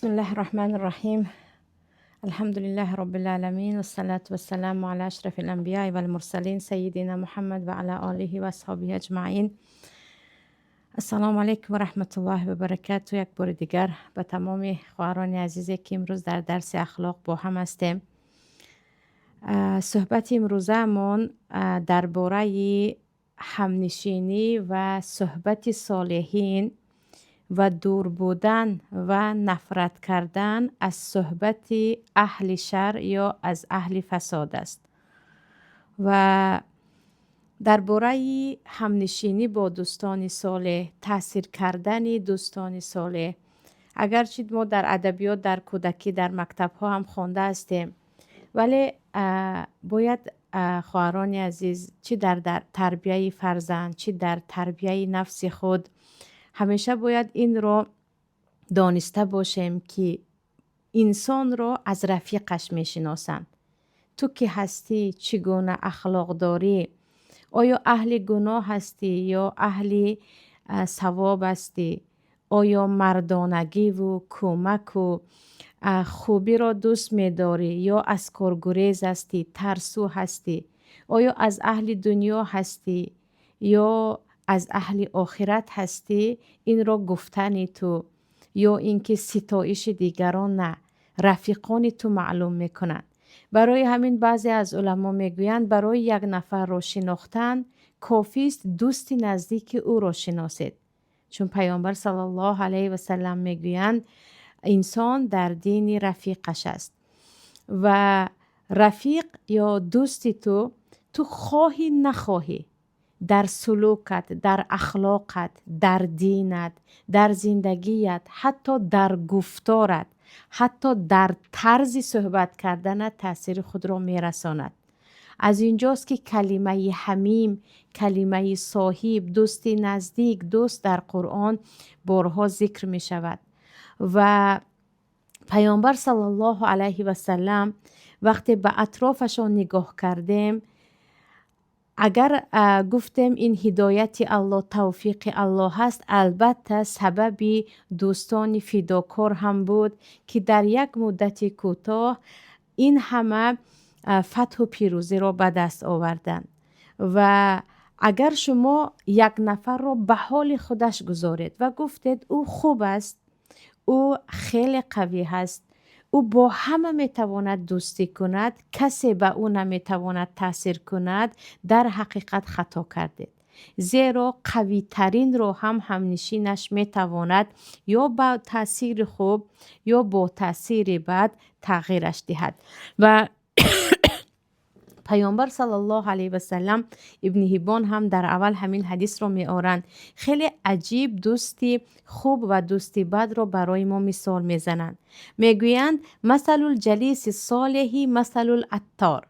بسم الله الرحمن الرحيم، الحمد لله رب العالمين، والصلاة والسلام على أشرف الأنبياء والمرسلين، سيدنا محمد وعلى آله وأصحابه أجمعين. السلام علیکم و رحمت الله و برکاته. یک بار دیگر به تمام خواهران عزیزی که امروز در درس اخلاق با هم هستیم. صحبت امروزه‌مان درباره همنشینی و صحبت صالحین و دور بودن و نفرت کردن از صحبت اهل شر یا از اهل فساد است و درباره همنشینی با دوستان صالح، تاثیر کردن دوستان صالح. اگرچه ما در ادبیات، در کودکی، در مکتب ها هم خوانده هستیم، ولی باید خواهران عزیز، چی در تربیه فرزند، چی در تربیه نفس خود، همیشه باید این رو دانسته باشیم که انسان رو از رفیقش میشناسند. تو که هستی، چگونه اخلاق داری، آیا اهل گناه هستی یا اهل ثواب هستی، آیا مردانگی و کمک و خوبی را دوست می‌داری یا از کارگریز هستی، ترسو هستی، آیا از اهل دنیا هستی یا از اهل آخرت هستی، این را گفتن تو یا اینکه ستایش دیگران نه، رفیقان تو معلوم میکنند. برای همین بعضی از علما میگویند برای یک نفر را شناختن کافی است دوست نزدیک او را شناسید، چون پیامبر صلی الله علیه و سلم میگویند انسان در دین رفیقش است و رفیق یا دوست تو، تو خواهی نخواهی، در سلوکت، در اخلاقت، در دینت، در زندگیت، حتی در گفتارت، حتی در طرز صحبت کردنت تاثیر خود را میرساند. از اینجاست که کلمه حمیم، کلمه صاحب، دوست نزدیک، دوست در قرآن بارها ذکر می شود. و پیامبر صلی الله علیه و سلم وقتی به اطرافشان نگاه کردیم، اگر گفتیم این هدایت الله، توفیق الله هست، البته سبب دوستان فداکار هم بود که در یک مدت کوتاه این همه فتح و پیروزی را به دست آوردند. و اگر شما یک نفر را به حال خودش گذارید و گفتید او خوب است، او خیلی قوی هست، او با همه میتواند دوستی کند، کسی به او نمیتواند تاثیر کند، در حقیقت خطا کردید، زیرا قوی ترین رو هم همنشینش میتواند یا با تاثیر خوب یا با تاثیر بد تغییرش دهد. و پیامبر صلی الله علیه و سلم، ابن حبان هم در اول همین حدیث رو میآورند، خیلی عجیب دوستی خوب و دوستی بد رو برای ما مثال میزنند. میگویند مثل الجلیس الصالح مثل العطار،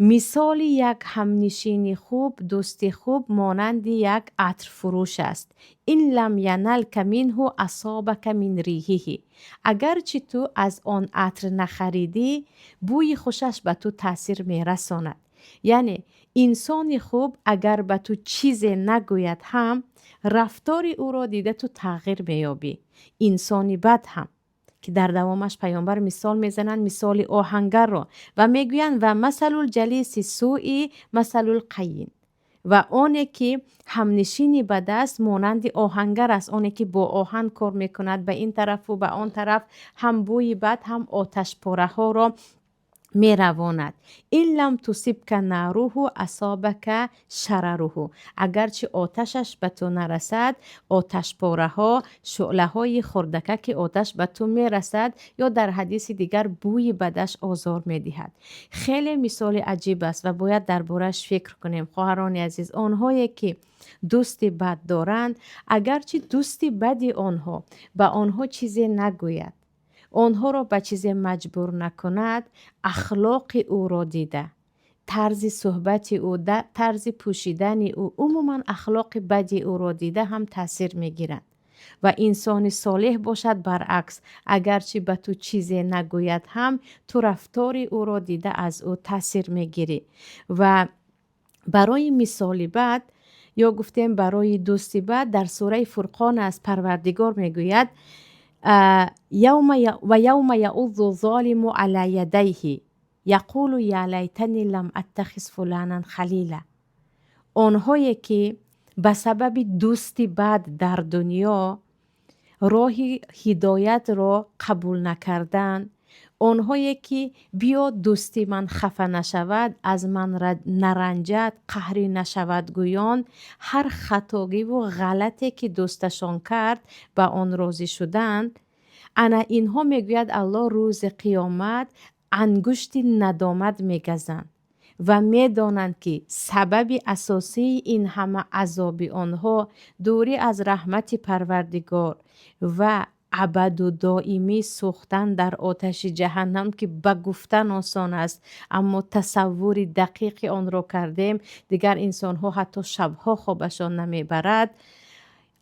مثال یک همنشین خوب، دوستی خوب، مانند یک عطر فروش است. إن لم ینلک منه أصابک من ريحه، اگرچه تو از آن عطر نخریدی، بوی خوشش به تو تاثیر میرساند. یعنی انسان خوب اگر به تو چیز نگوید هم، رفتار او را دیده تو تغییر مییابی. انسان بد هم که در دوامش پیامبر مثال میزنند، مثال آهنگر را، و میگویند و مثل الجلیس السوء مثل القین، و آنه که همنشینی بد است مانند آهنگر است، آنه که با آهن کار میکند، به این طرف و به آن طرف هم بوی بد هم آتش پاره ها را میرواند. إن لم تصبک ناره أصابک شرره، اگرچه آتشش به تو نرسد، آتش پاره ها، شعله های خردکک آتش به تو میرسد، یا در حدیث دیگر بوی بدش آزار میدهد. خیلی مثال عجیب است و باید دربارش فکر کنیم. خواهران عزیز، آنهایی که دوست بد دارند، اگرچه دوست بدی آنها به آنها چیزی نگوید، آنها را به چیز مجبور نکند، اخلاق او را دیده، طرز صحبت او، طرز پوشیدن او، عموما اخلاق بدی او را دیده هم تاثیر میگیرند. و انسان صالح باشد برعکس، اگرچه به تو چیزی نگوید هم، تو رفتار او را دیده از او تاثیر میگیری. و برای مثال بد یا گفتیم برای دوستی بد، در سوره فرقان از پروردگار میگوید ويوم يعض الظالم على يديه يقول يا ليتني لم أتخذ فلانا خليلا. Онҳое ки ба сабаби дӯсти бад дар дунё роҳи ҳидоятро қабул накарданд, онҳое ки биё дӯсти ман хафа нашавад, аз ман наранҷад, қаҳрӣ нашавад гӯён, ҳар хатогиву ғалате ки дӯсташон кард, ба он розӣ шуданд, ана инҳо, мегӯяд Аллоҳ, рӯзи қиёмат ангушти надомат мегазанд ва медонанд, ки сабаби асосии ин ҳама азоби онҳо дурӣ аз раҳмати Парвардигор ва абаду доимӣ сӯхтан дар оташи ҷаҳаннам, ки ба гуфтан осон аст, аммо тасаввури дақиқи онро кардем, дигар инсонҳо ҳатто шабҳо хобашон намебарад.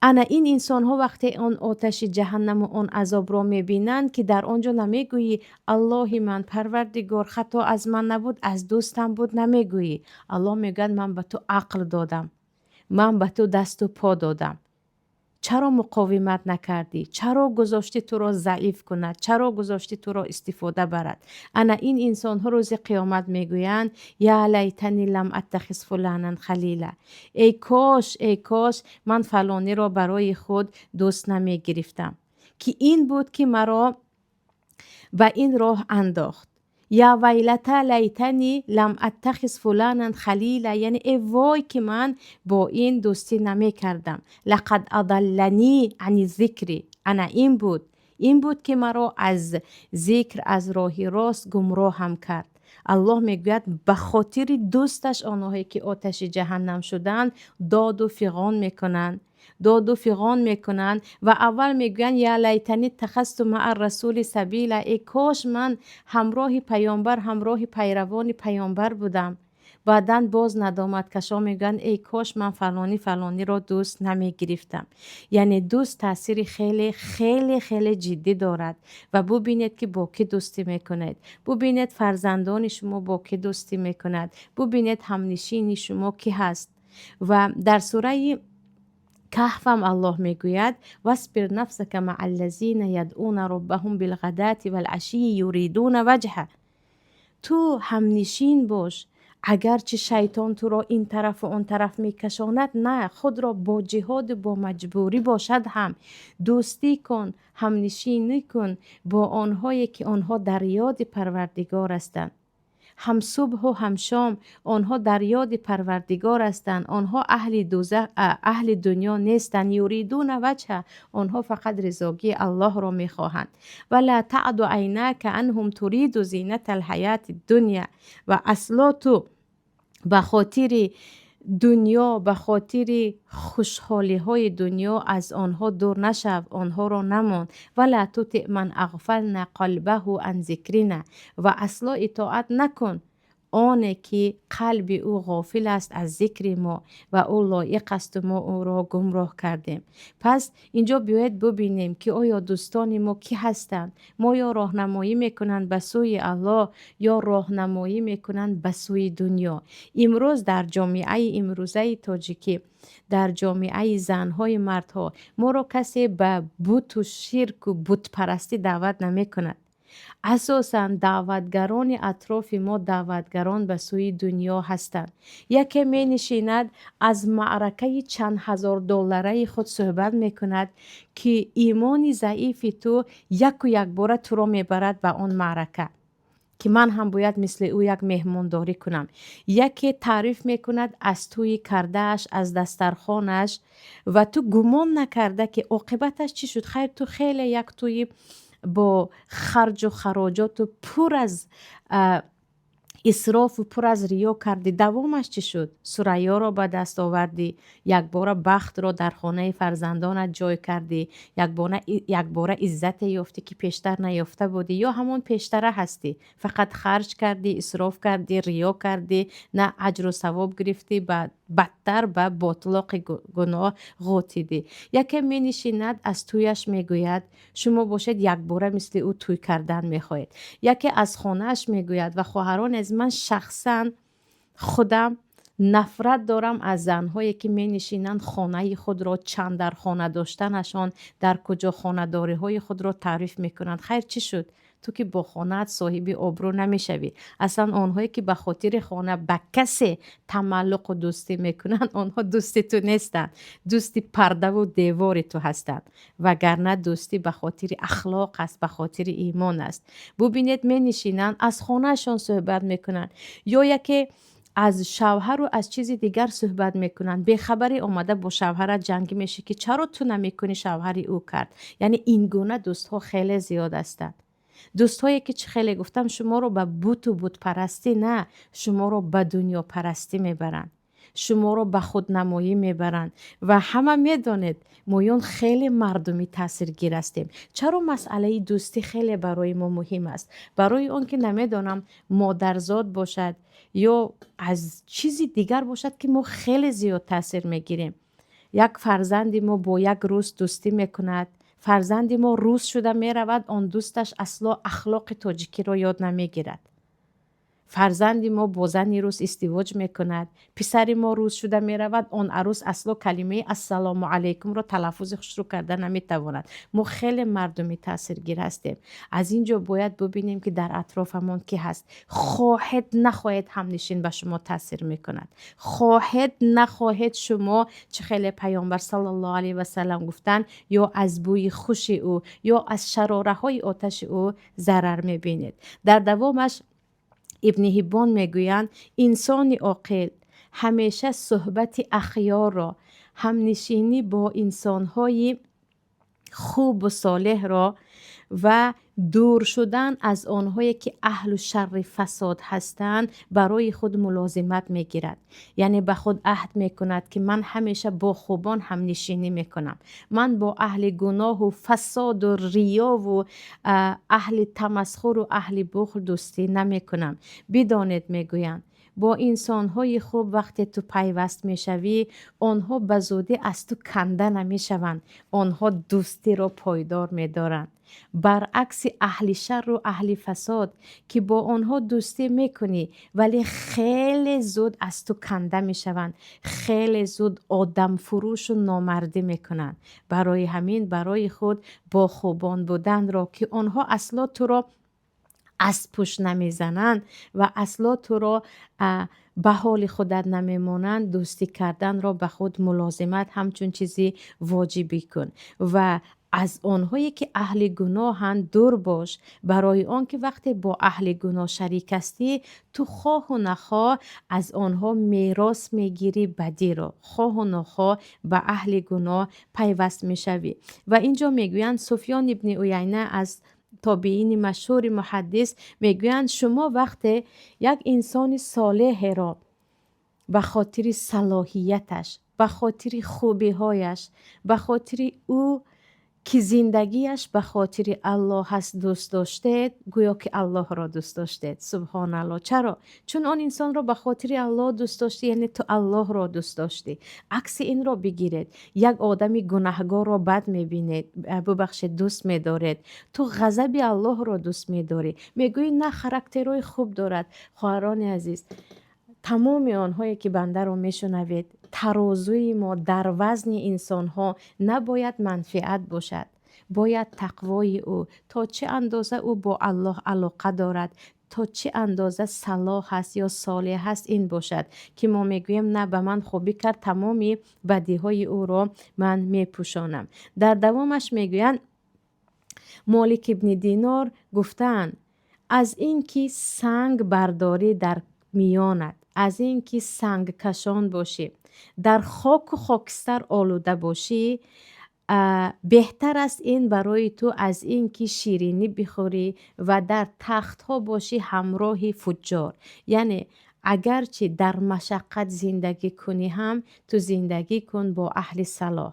Ана ин инсонҳо вақте он оташи ҷаҳаннаму он азобро мебинанд, ки дар он ҷо намегӯӣ: «Аллоҳи ман, Парвардигор, хато аз ман набуд, аз дӯстам буд», намегӯӣ. Аллоҳ мегӯяд: «Ман ба ту ақл додам, ман ба ту дасту по додам, чаро муқовимат накардӣ? Чаро гузоштӣ туро заиф кунад? Чаро гузоштӣ туро истифода барад?» Ана ин инсонҳо рӯзи қиёмат мегӯянд: «يا ليتني لم أتخذ فلانا خليلا». Эй кош, эй кош ман фалониро барои худ дӯст намегирифтам, ки ин буд, ки маро ба ин роҳ андохт. يا ويلتى ليتني لم أتخذ فلانا خليلا, яъне э вой, ки ман бо ин дӯстӣ намекардам. لقد أضلني عن الذكر. Ана ин буд, ин буд, ки маро аз зикр, аз роҳи рост гумроҳам кард. Аллоҳ мегӯяд, ба хотири дӯсташ онҳое ки оташи ҷаҳаннам шуданд, доду фиғон мекунанд, доду фиғон мекунанд ва аввал мегӯянд: «يا ليتني اتخذت مع الرسول سبيلا». Э кош ман ҳамроҳи паёмбар, ҳамроҳи пайравони паёмбар будам. Баъдан боз надоматкашон мегӯянд: «Эй кош ман фалонӣ, фалониро дӯст намегирифтам». Яъне дӯст таъсири хеле, хеле, хеле ҷиддӣ дорад. Ва бубинед, ки бо кӣ дӯстӣ мекунед, бубинед, фарзандони шумо бо кӣ дӯстӣ мекунад, бубинед, ҳамнишини шумо кӣ ҳаст. Ва дар сураи Каҳфам Аллоҳ мегӯяд: «واصبر نفسك مع الذين يدعون ربهم بالغداة والعشي يريدون وجهه». Ту ҳамнишин бош, агарчи шайтон туро ин тарафу он тараф мекашонад, на худро бо ҷиҳоду бо маҷбурӣ бошад ҳам дӯстӣ кун, ҳамнишинӣ кун бо онҳое, ки онҳо дар ёди Парвардигор ҳастанд. Ҳам субҳу ҳам шом онҳо дар ёди Парвардигор ҳастанд. Онҳо аҳли дузах, аҳли дунё нестанд. يريدون وجهه, онҳо фақат ризогии Аллоҳро мехоҳанд. ولا تعد عيناك عنهم تريد زينة الحياة الدنيا. Ва асло ту ба хотири дунё, ба хотири хушҳолиҳои дунё аз онҳо дур нашав, онҳоро намон. ولا تطع من أغفلنا قلبه عن ذكرنا. Ва асло итоат накун оне ки қалби ӯ ғофил аст аз зикри мо ва ӯ лоиқ асту мо ӯро гумроҳ кардем. Пас инҷо биёед бубинем, ки оё дӯстони мо кӣ ҳастанд, мо ё роҳнамоӣ мекунанд ба сӯи Аллоҳ, ё роҳнамоӣ мекунанд ба сӯи дунё. Имрӯз дар ҷомеаи имрӯзаи тоҷикӣ, дар ҷомеаи занҳои мардҳо моро касе ба буту ширку бутпарастӣ даъват намекунад. Асосан даъватгарони атрофи мо даъватгарон ба сӯи дунё ҳастанд. Яке менишинад, аз маъракаи чанд ҳазор доллараи худ суҳбат мекунад, ки имони заифи ту яку якбора туро мебарад ба он маърака, ки ман ҳам бояд мисли ӯ як меҳмондорӣ кунам. Яке таъриф мекунад аз тӯи кардааш, аз дастархонаш, ва ту гумон накарда, ки оқибаташ чӣ шуд. Хайр, ту хеле як тӯи бо харҷу хароҷоту пур аз исрофу пур аз риё кардӣ, давомаш чӣ шуд? Сурайёро ба даст овардӣ, якбора бахтро дар хонаи фарзандонат ҷой кардӣ, якбора иззате ёфтӣ, ки пештар наёфта будӣ, ё ҳамон пештара ҳастӣ? Фақат харҷ кардӣ, исроф кардӣ, риё кардӣ, на аҷру савоб гирифтӣ, ба бадтар ба ботлоқи гуноҳ ғотидӣ. Яке менишинад, аз тӯяш мегӯяд, шумо бошед, якбора мисли ӯ тӯй кардан мехоҳед. Яке аз хонааш мегӯяд. Ва хоҳарони аз ман, шахсан худам Нафрат дорам аз занҳое, ки менишинанд, хонаи худро, чандархона доштанашон, дар куҷо хонадориҳои худро таъриф мекунанд. Хайр, чӣ шуд? Ту ки бо хонаат соҳиби обрӯ намешавӣ. Аслан онҳое, ки ба хотири хона ба касе тамаллуқу дӯстӣ мекунанд, онҳо дӯсти ту нестанд, дӯсти пардаву девори ту ҳастанд. Вагарна дӯстӣ ба хотири ахлоқ аст, ба хотири имон аст. Бубинед, менишинанд, аз хонаашон суҳбат мекунанд ё яке аз шавҳару аз чизи дигар суҳбат мекунанд. Бехабарӣ омада бо шавҳарат ҷангӣ мешӣ, ки чаро ту намекунӣ, шавҳари ӯ кард. Яъне ин гуна дӯстҳо хеле зиёд ҳастанд. Дӯстҳое, ки чӣ хеле гуфтам, шуморо ба буту бутпарастӣ на, шуморо ба дунёпарастӣ мебаранд, шуморо ба худнамоӣ мебаранд. Ва ҳама медонед, моён хеле мардумӣ таъсиргир ҳастем. Чаро масъалаи дӯстӣ хеле барои мо муҳим аст? Барои он ки, намедонам, модарзод бошад ё аз чизи дигар бошад, ки мо хеле зиёд таъсир мегирем. Як фарзанди мо бо як рус дӯстӣ мекунад, фарзанди мо рус шуда меравад, он дӯсташ асло ахлоқи тоҷикиро ёд намегирад. Фарзанди мо бо зани рус издивоҷ мекунад, писари мо рус шуда меравад, он арӯс асло калимаи ассалому алайкумро талаффузи хушрӯ карда наметавонад. Мо хеле мардумӣ таъсиргир ҳастем. Аз ин ҷо бояд бубинем, ки дар атрофамон кӣ ҳаст. Хоҳед нахоҳед, ҳамнишин ба шумо таъсир мекунад. Хоҳед нахоҳед, шумо, чӣ хеле Паёмбар саллаллоҳу алайҳи васаллам гуфтанд, ё аз бӯи хуши ӯ, ё аз шарораҳои оташи ӯ зарар мебинед. Дар давомаш Ибни Ҳиббон мегӯянд: инсони оқил ҳамеша суҳбати ахёрро, ҳамнишинӣ бо инсонҳои хубу солеҳро ва дур шудан аз онҳое, ки аҳлу шарри фасод ҳастанд, барои худ мулозимат мегирад. Яъне ба худ аҳд мекунад, ки ман ҳамеша бо хубон ҳамнишинӣ мекунам, ман бо аҳли гуноҳу фасоду риёву аҳли тамасхуру аҳли бухл дӯстӣ намекунам. Бидонед, мегӯянд, бо инсонҳои хуб вақте ту пайваст мешавӣ, онҳо ба зудӣ аз ту канда намешаванд, онҳо дӯстиро пойдор медоранд. Баръакси аҳли шарру аҳли фасод, ки бо онҳо дӯстӣ мекунӣ, вале хеле зуд аз ту канда мешаванд, хеле зуд одамфурӯшу номардӣ мекунанд. Барои ҳамин барои худ бо хубон буданро, ки онҳо асло туро аз пушт намезананд ва асло туро ба ҳоли худат намемонанд, дӯстӣ карданро ба худ мулозимат ҳамчун чизи воҷибӣ кун ва аз онҳое, ки аҳли гуноҳанд, дур бош, барои он ки вақте бо аҳли гуноҳ шарик ҳастӣ, ту хоҳу нахоҳ аз онҳо мерос мегирӣ бадиро, хоҳу нохоҳ ба аҳли гуноҳ пайваст мешавӣ. Ва ин ҷо мегӯянд, Суфён ибни Уяйна аз тобиини машҳури муҳаддис мегӯянд: шумо вақте як инсони солеҳеро ба хотири салоҳияташ, ба хотири хубиҳояш, ба хотири ӯ ки зиндагиаш ба хотири Аллоҳ аст, дӯст доштед, гӯё ки Аллоҳро дӯст доштед. Субҳоналлоҳ. Чаро? Чун он инсонро ба хотири Аллоҳ дӯст доштӣ, яъне ту Аллоҳро дӯст доштӣ. Акси инро бигиред: як одами гунаҳгорро бад мебинед, бубахшед, дӯст медоред, ту ғазаби Аллоҳро дӯст медорӣ. Мегӯӣ: на, характерҳои хуб дорад. Хоҳарони азиз, тамоми онҳое, ки бандаро мешунавед, тарозуи мо дар вазни инсонҳо набояд манфиат бошад, бояд тақвои ӯ, то чӣ андоза ӯ бо Аллоҳ алоқа дорад, то чӣ андоза салоҳ аст ё солеҳ аст, ин бошад, ки мо мегӯем: на, ба ман хубӣ кард, тамоми бадиҳои ӯро ман мепӯшонам. Дар давомаш мегӯянд, Молик ибни Динор гуфтаанд: аз ин ки санг бардорӣ дар миёнат, аз ин ки сангкашон бошӣ, дар хоку хокистар олуда бошӣ, беҳтар аст ин барои ту аз ин ки ширинӣ бихӯрӣ ва дар тахтҳо бошӣ ҳамроҳи фуҷҷор. Яъне агарчи дар машаққат зиндагӣ кунӣ ҳам, ту зиндагӣ кун бо аҳли салоҳ.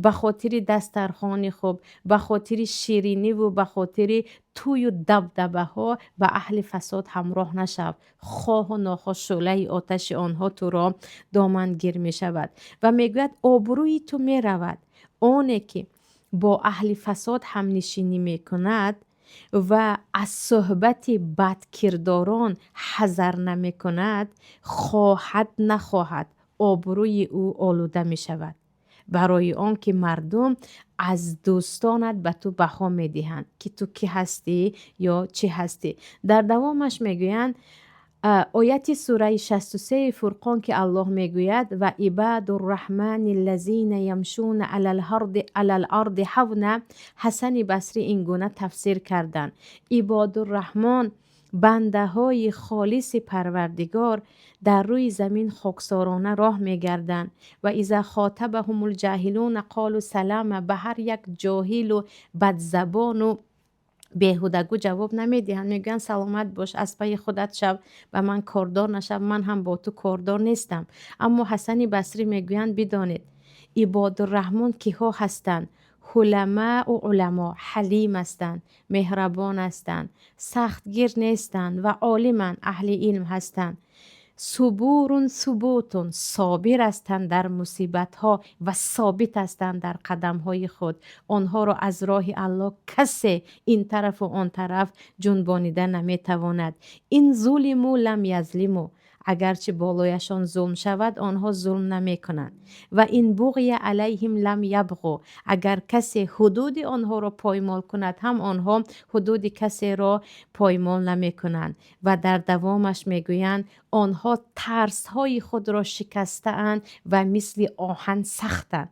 Ба хотири дастархони хуб, ба хотири шириниву ба хотири тӯю дабдабаҳо ба аҳли фасод ҳамроҳ нашав. Хоҳу нохоҳ шӯълаи оташи онҳо туро домангир мешавад. Ва мегӯяд, обрӯи ту меравад. Оне ки бо аҳли фасод ҳамнишинӣ мекунад. Ва аз суҳбати бадкирдорон ҳазар намекунад, хоҳад нахоҳад, обрӯи ӯ олуда мешавад. Барои он ки мардум аз дӯстонат ба ту баҳо медиҳанд, ки ту кӣ ҳастӣ ё чӣ ҳастӣ. Дар давомаш мегӯянд, ояти сураи 63 Фурқон, ки Аллоҳ мегӯяд: «Ва ибадурраҳмани ллазина ямшуна алал арди ҳавна». Ҳасани Басрӣ ин гуна тафсир карданд: Ибодурраҳмон, бандаҳои холиси Парвардигор, дар рӯи замин хоксорона роҳ мегарданд. Ва иза хотабаҳумул ҷаҳилуна қолу салама, ба ҳар як ҷоҳилу бадзабону беҳудагӯ ҷавоб намедиҳанд, мегӯянд: «Саломат бош, аз пайи худат шав, ба ман кордор нашав, ман ҳам бо ту кордор нестам». Аммо Ҳасани Басрӣ мегӯянд: бидонед, ибодурраҳмон киҳо ҳастанд? Ҳуламау уламо ҳалим ҳастанд, меҳрабон ҳастанд, сахтгир нестанд ва олиманд, аҳли илм ҳастанд. Субурун субутун, собир ҳастанд дар мусибатҳо ва собит ҳастанд дар қадамҳои худ. Онҳоро аз роҳи Аллоҳ касе ин тарафу он тараф ҷунбонида наметавонад. Ин зулиму лам язлиму, агарчи болояшон зулм шавад, онҳо зулм намекунанд. Ва ин буғя алайҳим лам ябғу, агар касе ҳудуди онҳоро поймол кунад ҳам, онҳо ҳудуди касеро поймол намекунанд. Ва дар давомаш мегӯянд: онҳо тарсҳои худро шикастаанд ва мисли оҳан сахтанд,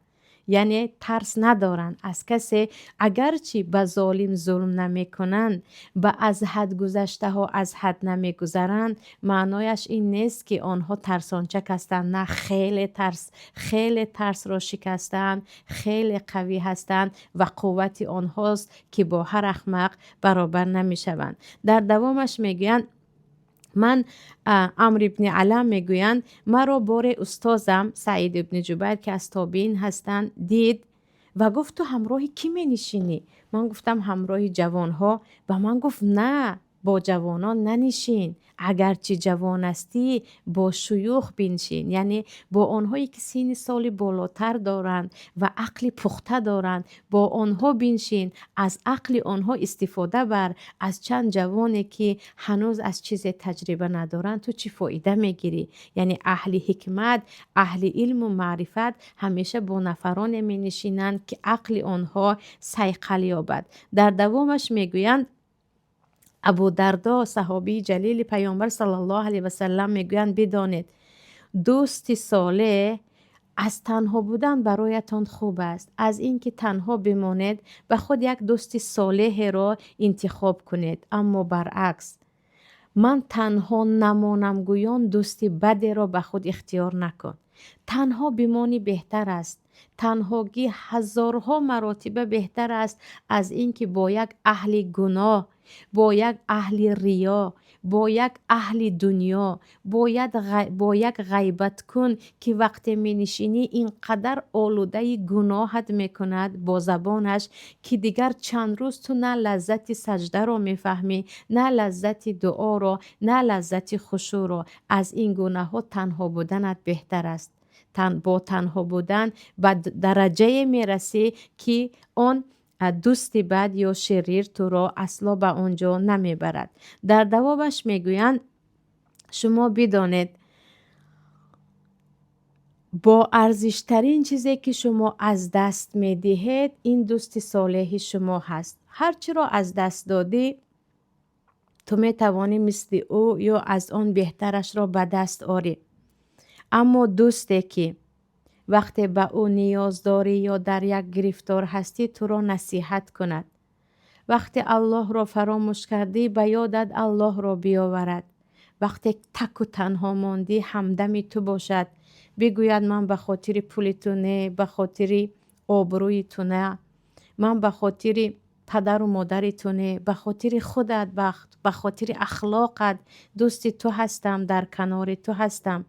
яъне тарс надоранд аз касе. Агарчи ба золим зулм намекунанд, ба аз ҳад гузаштаҳо аз ҳад намегузаранд, маънояш ин нест, ки онҳо тарсончак ҳастанд. На, хеле тарс, хеле тарсро шикастаанд, хеле қавӣ ҳастанд ва қуввати онҳост, ки бо ҳар ахмақ баробар намешаванд. Дар давомаш мегӯянд: ман Амр ибни Алам мегӯянд, маро боре устозам Саид ибни Ҷубайр, ки аз тобиин ҳастанд, дид ва гуфт: «Ту ҳамроҳи кӣ менишинӣ?» Ман гуфтам: «Ҳамроҳи ҷавонҳо». Ба ман гуфт: «На, бо ҷавонон нанишин, агарчи ҷавон ҳастӣ, бо шуюх биншин, яъне бо онҳое ки синни соли болотар доранд ва ақли пухта доранд, бо онҳо биншин, аз ақли онҳо истифода бар. Аз чанд ҷавоне, ки ҳанӯз аз чизе таҷриба надоранд, ту чӣ фоида мегирӣ?» Яъне аҳли ҳикмат, аҳли илму маърифат ҳамеша бо нафароне менишинанд, ки ақли онҳо сайқал ёбад. Дар давомаш мегӯянд: Абу Дардо, саҳобии ҷалили Паёмбар саллаллоҳу алайҳи васаллам, мегӯянд: бидонед, дӯсти солеҳ аз танҳо будан бароятон хуб аст. Аз ин ки танҳо бимонед, ба худ як дӯсти солеҳеро интихоб кунед. Аммо баръакс, ман танҳо намонам гӯён дӯсти бадеро ба худ ихтиёр накун. Танҳо бимонӣ беҳтар аст. Танҳогӣ ҳазорҳо маротиба беҳтар аст аз ин ки бо як аҳли гуноҳ, бо як аҳли риё, бо як аҳли дунё, бо як ғайбаткун, ки вақте менишинӣ, ин қадар олудаи гуноҳат мекунад бо забонаш, ки дигар чанд рӯз ту на лаззати саҷдаро мефаҳмӣ, на лаззати дуоро, на лаззати хушӯъро. Аз ин гунаҳо танҳо буданат беҳтар аст. Бо танҳо будан ба дараҷае мерасӣ, ки он дӯсти бад ё ширир туро асло ба он ҷо намебарад. Дар давомаш мегӯянд: шумо бидонед, бо арзиштарин чизе, ки шумо аз даст медиҳед, ин дӯсти солеҳи шумо ҳаст. Ҳар чиро аз даст додӣ, ту метавонӣ мисли ӯ ё аз он беҳтарашро ба даст орӣ. Аммо дӯсте, ки вақте ба ӯ ниёз дорӣ ё дар як гирифтор ҳастӣ, туро насиҳат кунад, вақте Аллоҳро фаромӯш кардӣ, ба ёдат Аллоҳро биёварад, вақте таку танҳо мондӣ, ҳамдами ту бошад, бигӯяд: «Ман ба хотири пули ту не, ба хотири обрӯи ту не, ман ба хотири падару модари ту не, ба хотири худат, ба хотири ахлоқат дӯсти ту ҳастам, дар канори ту ҳастам».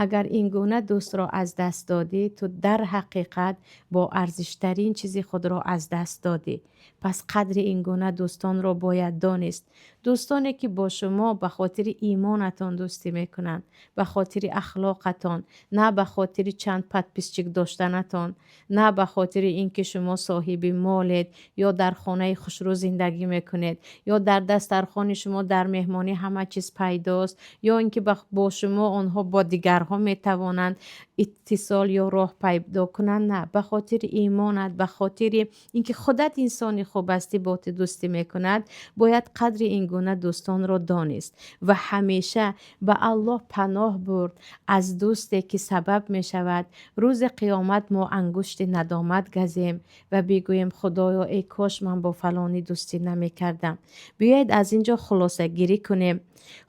Агар ин гуна дӯстро аз даст додӣ, ту дар ҳақиқат бо арзиштарин чизи худро аз даст додӣ. Пас қадри ин гуна дӯстонро бояд донист. Дӯстоне, ки бо шумо ба хотири имонатон дӯстӣ мекунанд, ба хотири ахлоқатон, на ба хотири чанд подписчик доштанатон, на ба хотири ин ки шумо соҳиби молед ё дар хонаи хушрӯ зиндагӣ мекунед, ё дар дастархони шумо дар меҳмонӣ ҳама чиз пайдост, ё ин ки бо шумо онҳо бо дигарҳо метавонанд иттисол ё роҳ пайдо кунанд. На, ба хотири имонат, ба хотири ин ки худат инсони хуб ҳастӣ, бо ту дӯстӣ мекунад. Бояд қадри ин гуна дӯстонро донист ва ҳамеша ба Аллоҳ паноҳ бурд аз дӯсте, ки сабаб мешавад рӯзи қиёмат мо ангушти надомат газем ва бигӯем: «Худоё, эй кош ман бо фалонӣ дӯстӣ намекардам». Биёед, аз ин ҷо хулосагирӣ кунем,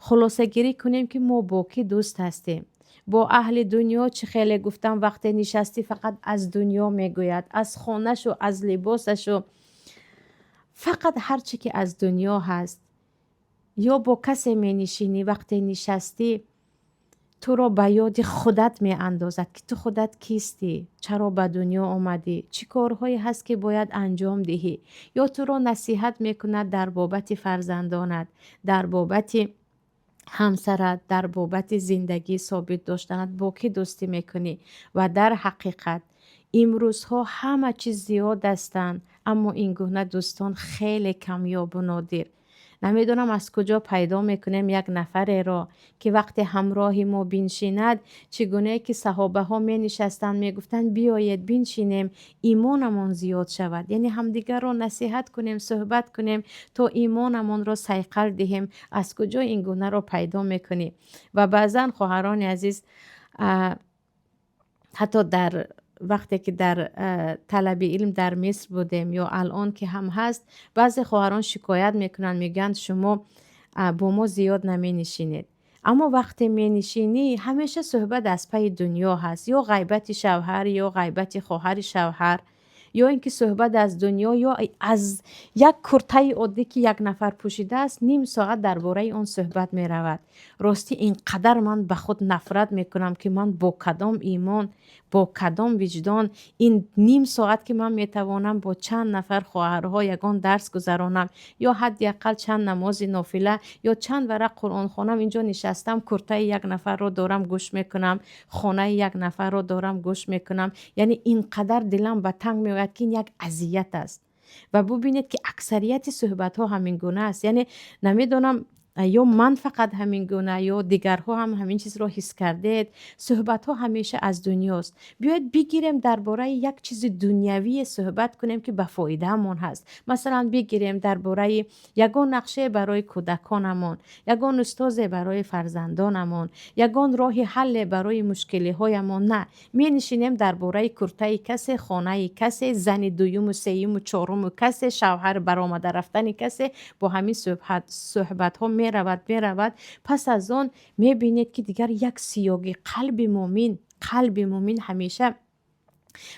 хулосагирӣ кунем, ки мо бо кӣ дӯст ҳастем. Бо аҳли дунё, чӣ хеле гуфтам, вақте нишастӣ, фақат аз дунё мегӯяд, аз хонашу, аз либосашу, фақат ҳар чӣ ки аз дунё ҳаст. Ё бо касе менишинӣ, вақте нишастӣ, туро ба ёди худат меандозад, ки ту худат кистӣ, чаро ба дунё омадӣ, чӣ корҳое ҳаст, ки бояд анҷом диҳӣ, ё туро насиҳат мекунад дар бобати фарзандонат, дар бобати ҳамсарат, дар бобати зиндагӣ собит доштанат. Бо кӣ дӯстӣ мекунӣ? Ва дар ҳақиқат имрӯзҳо ҳама чиз зиёд ҳастанд, аммо ин гуна дӯстон хеле камёбу нодир. Намедонам, аз куҷо пайдо мекунем як нафареро, ки вақте ҳамроҳи мо биншинад, чӣ гунае ки саҳобаҳо менишастанд, мегуфтанд: «Биёед, биншинем, имонамон зиёд шавад», яъне ҳамдигарро насиҳат кунем, суҳбат кунем, то имонамонро сайқал диҳем. Аз куҷо ин гунаро пайдо мекунӣ? Ва баъзан, хоҳарони азиз, ҳатто дар вақте ки дар талаби илм дар Миср будем ё алон ки ҳам ҳаст, баъзе хоҳарон шикоят мекунанд, мегӯянд: «Шумо бо мо зиёд наменишинед, аммо вақте менишинӣ, ҳамеша суҳбат аз пайи дунё ҳаст, ё ғайбати шавҳар, ё ғайбати хоҳари шавҳар, ё ин ки суҳбат аз дунё, ё аз як куртаи оддӣ, ки як нафар пӯшидааст, ним соат дар бораи он суҳбат меравад. Ростӣ, ин қадар ман ба худ нафрат мекунам, ки ман бо кадом имон, бо кадом виҷдон ин ним соат, ки ман метавонам бо чанд нафар хоҳарҳо ягон дарс гузаронам ё ҳадди ақал чанд намози нофила ё чанд варақ Қуръон хонам, инҷо нишастам, куртаи як нафарро дорам гӯш мекунам, хонаи як нафарро дорам гӯш мекунам». Яъне ин қадар дилам ба танг меояд, ки ин як азият аст. Ва бубинед, ки аксарияти суҳбатҳо ҳамин гуна аст. Яъне намедонам, ё ман фақат ҳамин гуна, ё дигарҳо ҳам ҳамин чизро ҳис кардед. Суҳбатҳо ҳамеша аз дунёст. Биёед, бигирем, дар бораи як чизи дунявие суҳбат кунем, ки ба фоидаамон ҳаст. Масалан, бигирем, дар бораи ягон нақшае барои кӯдаконамон, ягон устозе барои фарзандонамон, ягон роҳи ҳалле барои мушкилиҳоямон. На, менишинем, дар бораи куртаи касе, хонаи касе, зани дуюму, сеюму, чоруму касе, шавҳар баромада рафтани касе, бо ҳамин суҳбатҳо меравад, меравад. Пас аз он мебинед, ки дигар як сиёҳӣ. Қалби муъмин, қалби муъмин ҳамеша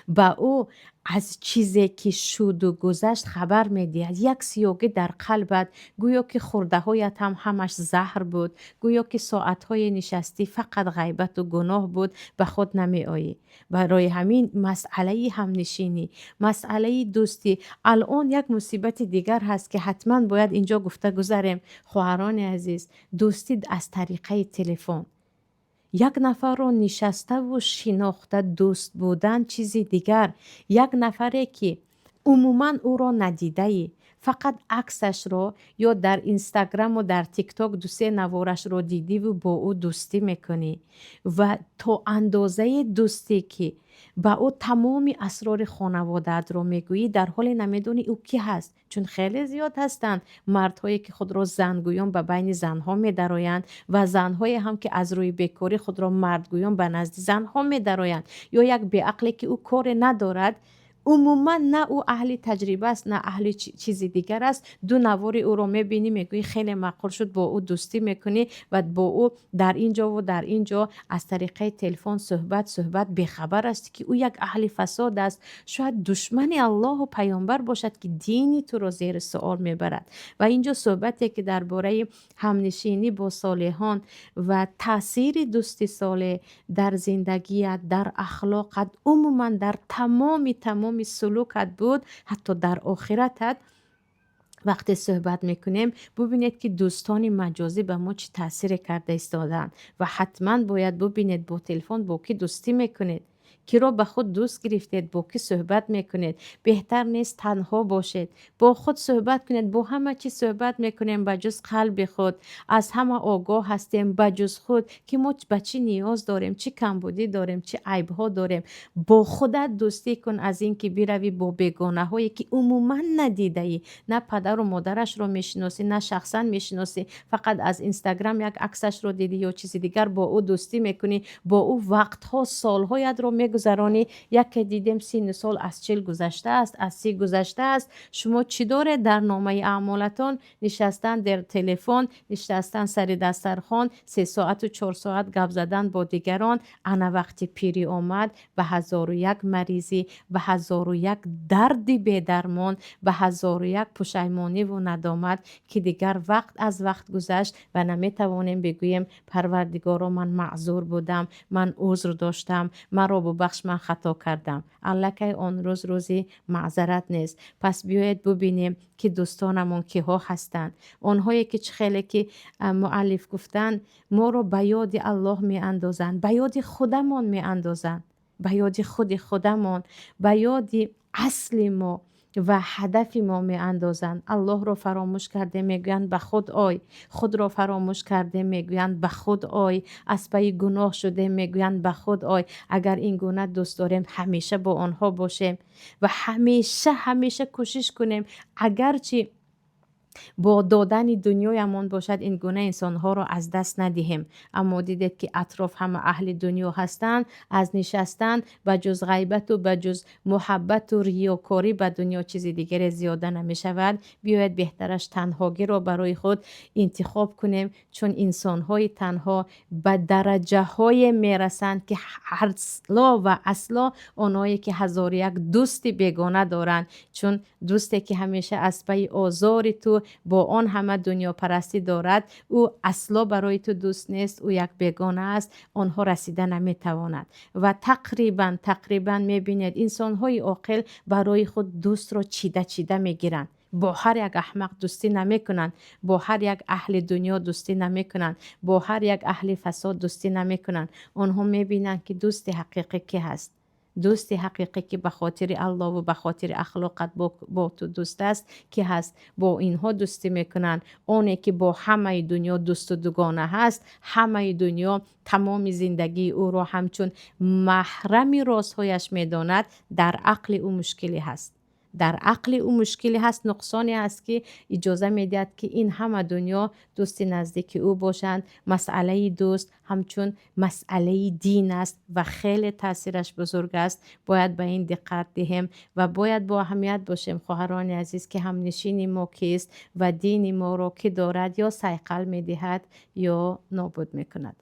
ба ӯ аз чизе, ки шуду гузашт, хабар медиҳад. Як сиёҳӣ дар қалбат, гӯё ки хӯрдаҳоят ҳам ҳамаш заҳр буд, гӯё ки соатҳои нишастӣ фақат ғайбату гуноҳ буд, ба худ намеоӣ. Барои ҳамин масъалаи ҳамнишинӣ, масъалаи дӯстӣ. Алон як мусибати дигар ҳаст, ки ҳатман бояд инҷо гуфта гузарем. Хоҳарони азиз, дӯстӣ аз тариқаи телефон. Як нафарро нишаставу шинохта дӯст будан чизи дигар, як нафаре, ки умуман ӯро надидаӣ, фақат аксашро ё дар Инстаграму дар Тикток дусе наворашро дидиву бо ӯ дӯстӣ мекунӣ ва то андозаи дӯстӣ, ки ба ӯ тамоми асрори хонаводаатро мегӯӣ, дар ҳоле намедонӣ ӯ кӣ ҳаст. Чун хеле зиёд ҳастанд мардҳое, ки худро зангӯён ба байни занҳо медароянд, ва занҳое ҳам, ки аз рӯи бекорӣ худро мардгӯён ба назди занҳо медароянд, ё як беақле, ки ӯ коре надорад. Умуман, на ӯ аҳли таҷриба аст, на аҳли чизи дигар аст. Ду навори ӯро мебинӣ, мегӯӣ, хеле маъқул шуд, бо ӯ дӯстӣ мекунӣ ва бо ӯ дар ин ҷову дар ин ҷо аз тариқаи телефон суҳбат, суҳбат. Бехабар ҳастӣ, ки ӯ як аҳли фасод аст, шояд душмани Аллоҳу паёмбар бошад, ки дини туро зери суол мебарад. Ва ин ҷо суҳбате, ки дар бораи ҳамнишинӣ бо солеҳон ва таъсири дӯсти солеҳ дар зиндагият, дар ахлоқат, умуман дар тамоми сулукат буд, ҳатто дар охиратат, вақте суҳбат мекунем, бубинед, ки дӯстони маҷозӣ ба мо чӣ таъсире карда истодаанд. Ва ҳатман бояд бубинед, бо телефон бо кӣ дӯстӣ мекунед, киро ба худ дӯст гирифтед, бо кӣ суҳбат мекунед. Беҳтар нест танҳо бошед, бо худ суҳбат кунед? Бо ҳама чиз суҳбат мекунем, ба ҷуз қалби худ. Аз ҳама огоҳ ҳастем, ба ҷуз худ, ки мо ба чӣ ниёз дорем, чӣ камбудӣ дорем, чӣ айбҳо дорем. Бо худат дӯстӣ кун, аз ин ки биравӣ бо бегонаҳое, ки умуман надидаӣ, на падару модарашро мешиносӣ, на шахсан мешиносӣ, фақат аз Инстаграм як аксашро дидӣ ё чизи дигар, бо ӯ дӯстӣ мекунӣ, бо ӯ вақтҳо, солҳоятро мегузаронӣ. Яке дидем, синну сол аз 40 гузаштааст, аз 30 гузаштааст. Шумо чӣ доред дар номаи аъмолатон? Нишастан дар телефон, нишастан сари дастархон, 3 соату 4 соат гап задан бо дигарон. Ана вақти пирӣ омад, ба ҳазору як маризӣ, ба ҳазору як дарди бедармон, ба ҳазору як пушаймониву надомат, ки дигар вақт аз вақт гузашт ва наметавонем бигӯем: «Парвардигоро, ман маъзур будам, ман узр доштам, маро бубахш, ман хато кардам». Аллакай он рӯз рӯзи маъзарат нест. Пас биёед бубинем, ки дӯстонамон киҳо ҳастанд. Онҳое, ки чӣ хеле ки муаллиф гуфтанд, моро ба ёди Аллоҳ меандозанд, ба ёди худамон меандозанд, ба ёди худи худамон, ба ёди асли мо ва ҳадафи мо меандозанд. Аллоҳро фаромӯш кардем, мегӯянд, ба худ ой. Худро фаромӯш кардем, мегӯянд, ба худ ой. Аз пайи гуноҳ шудем, мегӯянд, ба худ ой. Агар ин гуна дӯст дорем, ҳамеша бо онҳо бошем ва ҳамеша, ҳамеша кӯшиш кунем, агарчи бо додани дунёямон бошад, ин гуна инсонҳоро аз даст надиҳем. Аммо дидед, ки атроф ҳама аҳли дунё ҳастанд. Аз нишастан, ба ҷуз ғайбату ба ҷуз муҳаббату риёкорӣ ба дунё чизи дигаре зиёда намешавад. Биёед, беҳтараш танҳогиро барои худ интихоб кунем, чун инсонҳои танҳо ба дараҷаҳое мерасанд, ки асло ва асло онҳое, ки ҳазору як дӯсти бегона доранд. Чун дӯсте, ки ҳамеша аз пайи озори ту бо он ҳама дунёпарастӣ дорад, ӯ асло барои ту дӯст нест, ӯ як бегона аст. Онҳо расида наметавонад. Ва тақрибан мебинед, инсонҳои оқил барои худ дӯстро чида чида мегиранд. Бо ҳар як аҳмақ дӯстӣ намекунанд, бо ҳар як аҳли дунё дӯстӣ намекунанд, бо ҳар як аҳли фасод дӯстӣ намекунанд. Онҳо мебинанд, ки дӯсти ҳақиқӣ кӣ ҳаст. Дӯсти ҳақиқӣ, ки ба хотири Аллоҳу ба хотири ахлоқат бо ту дӯст аст, кӣ ҳаст, бо инҳо дӯстӣ мекунанд. Оне, ки бо ҳамаи дунё дӯсту дугона ҳаст, ҳамаи дунё тамоми зиндагии ӯро ҳамчун маҳрами розҳояш медонад, дар ақли ӯ мушкиле ҳаст, дар ақли ӯ мушкиле ҳаст, нуқсоне ҳаст, ки иҷоза медиҳад, ки ин ҳама дунё дӯсти наздики ӯ бошанд. Масъалаи дӯст ҳамчун масъалаи дин аст ва хеле таъсираш бузург аст. Бояд ба ин диққат диҳем ва бояд бо аҳамият бошем, хоҳарони азиз, ки ҳамнишини мо кист ва дини моро кӣ дорад ё сайқал медиҳад, ё нобуд мекунад.